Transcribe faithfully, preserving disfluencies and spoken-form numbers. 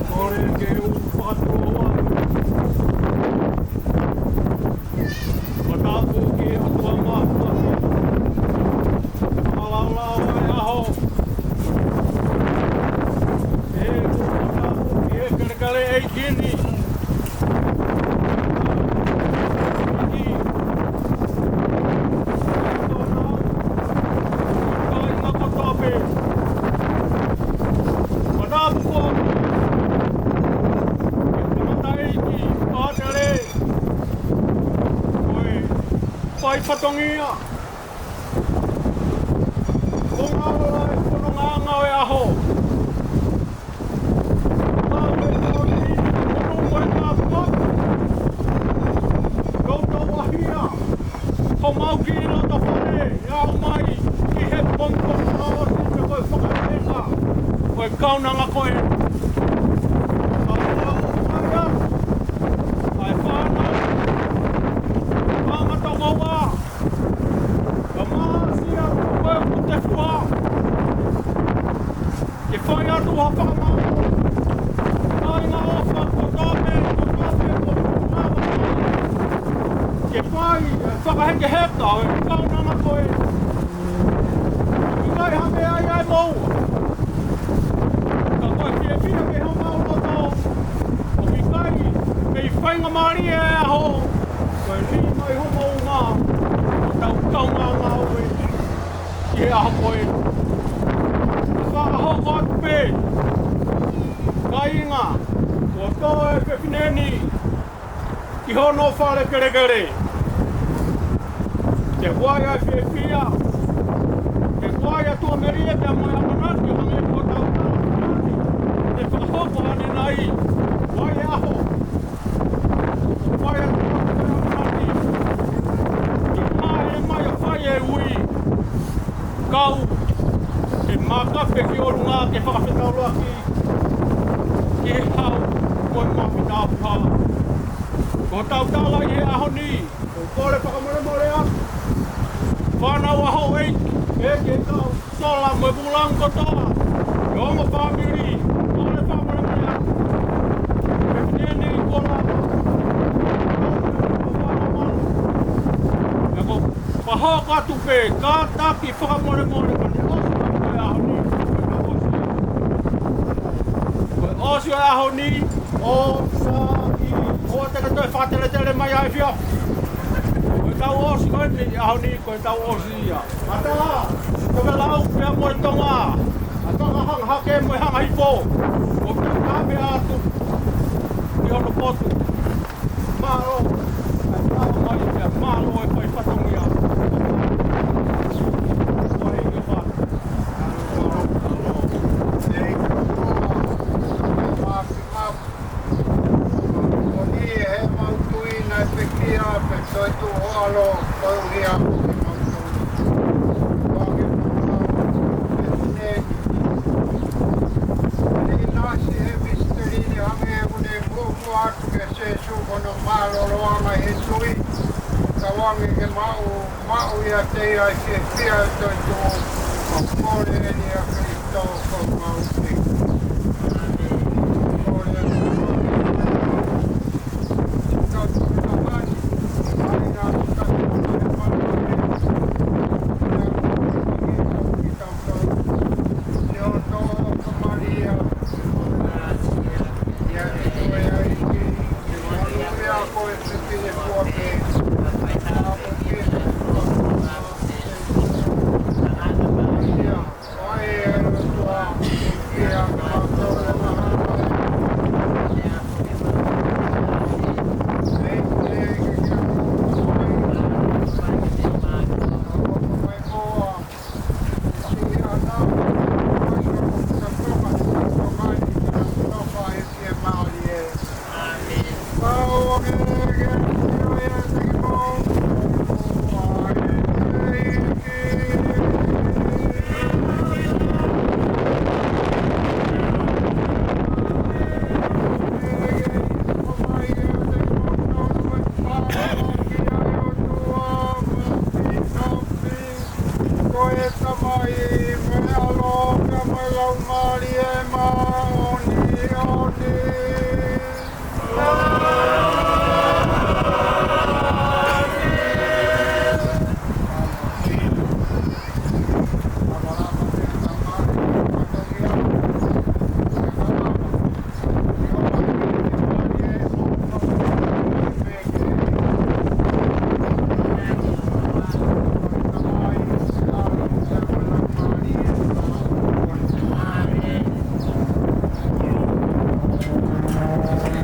Kole ke u pātō au. Fakatapu ki he ʻOtua Māfimafi. Fakalaulauloto ʻa e ʻaho. ʻE, fakatapu ki he kelekele ʻeiki ni. Kāinga kotoa pē. Fakatapu foki ki he tangataʻeiki pātele. Ko e fai fatongia. Ko ngalo ʻa e fonongaʻanga ʻo e ʻaho. Kau me kau ni, ko e ngā papa. Kau tau ahia. Ko mau ki loto fale, ʻe aʻu mai ki he pongipongi ʻaho ni, ko e fakaʻeʻa. Ko e kaunanga ko ē. Ka ua o fai atu. ʻA e fānau. Fanga tokoua. Ka māsia ko e kute fua. Ke fai atu ha fakamālō. Kāinga ʻofa kotoa pē, kotoa pē, kotoa pē. Ke fai, ʻe fakahekeheka, ʻo e kaunanga ko ē. ʻIkai ha meʻa ia ʻe moua. Ka ko e fiefia mei homau loto. ʻOku ʻikai, mei faingamālie ʻa e ʻaho. Ko e lī mai hono uma, ʻo tau kaungā ngāue ʻi he ʻaho ko ē. Fakahoko atu pē, kāinga, kuo tō e fefine ni ki hono fale kelekele. Ke kuai ʻa e fiefia, ke kuai ʻa e tuʻamelie pea mo e ʻamanaki, hangē ko ʻetau tala atu. Ke fakahoko ʻanenai, kuai e ʻaho. Fai atu ʻa e ʻamanaki. Ke maʻu e mai ʻo fai e ui. Kau, ke maka pē ki ʻolunga ke fakafetaulaki. Ki he hau, ko e mafi tapuha. Ko ʻetau tala ʻi he ʻaho ni, ʻoku ou kole fakamolemole atu. Fānau ʻa houʻeiki, ʻe ke kau. Sola mo e vūlangi kotoa. ʻE ongo fāmili. Kole fakamolemole atu. Pepineni kola. ʻE ko fakahoko atu pē, kātaki fakamolemole ko ʻene ʻosi atu e ʻaho ni. Ko e ʻosi e ʻaho ni, ʻo sa i, ʻoua te ke toe fakateletele mai ʻa e fiafi. Ko ʻetau ʻosi ko eni ʻaho ni, ko ʻetau ʻosi ia. ʻAtā, tokelau pea mo e Tonga. ʻAtā ka hanga hake mo e hanga hifo. ʻO te ka me atu. Ki hono potu. Mālō. ʻAtā mai pea mālō e fai fatongia. Ko e ke fatu. Ko eni ʻe he mau tui naʻe pekia pe toetuʻu ʻo ʻAlo, koeʻuhi ko e mau tui. Ko e mau tui. Ni nasi he misiteli ni hangē ʻoku ne muʻomuʻa atu kia Sīsū ko hono mālōlōʻanga he tui. Tauange ke maʻu, maʻu ʻiate ia ʻa e fiefia ʻo e toetuʻu. Kole eni ʻa Kalaisi. mo e ʻAlo, pea mo e Laumālie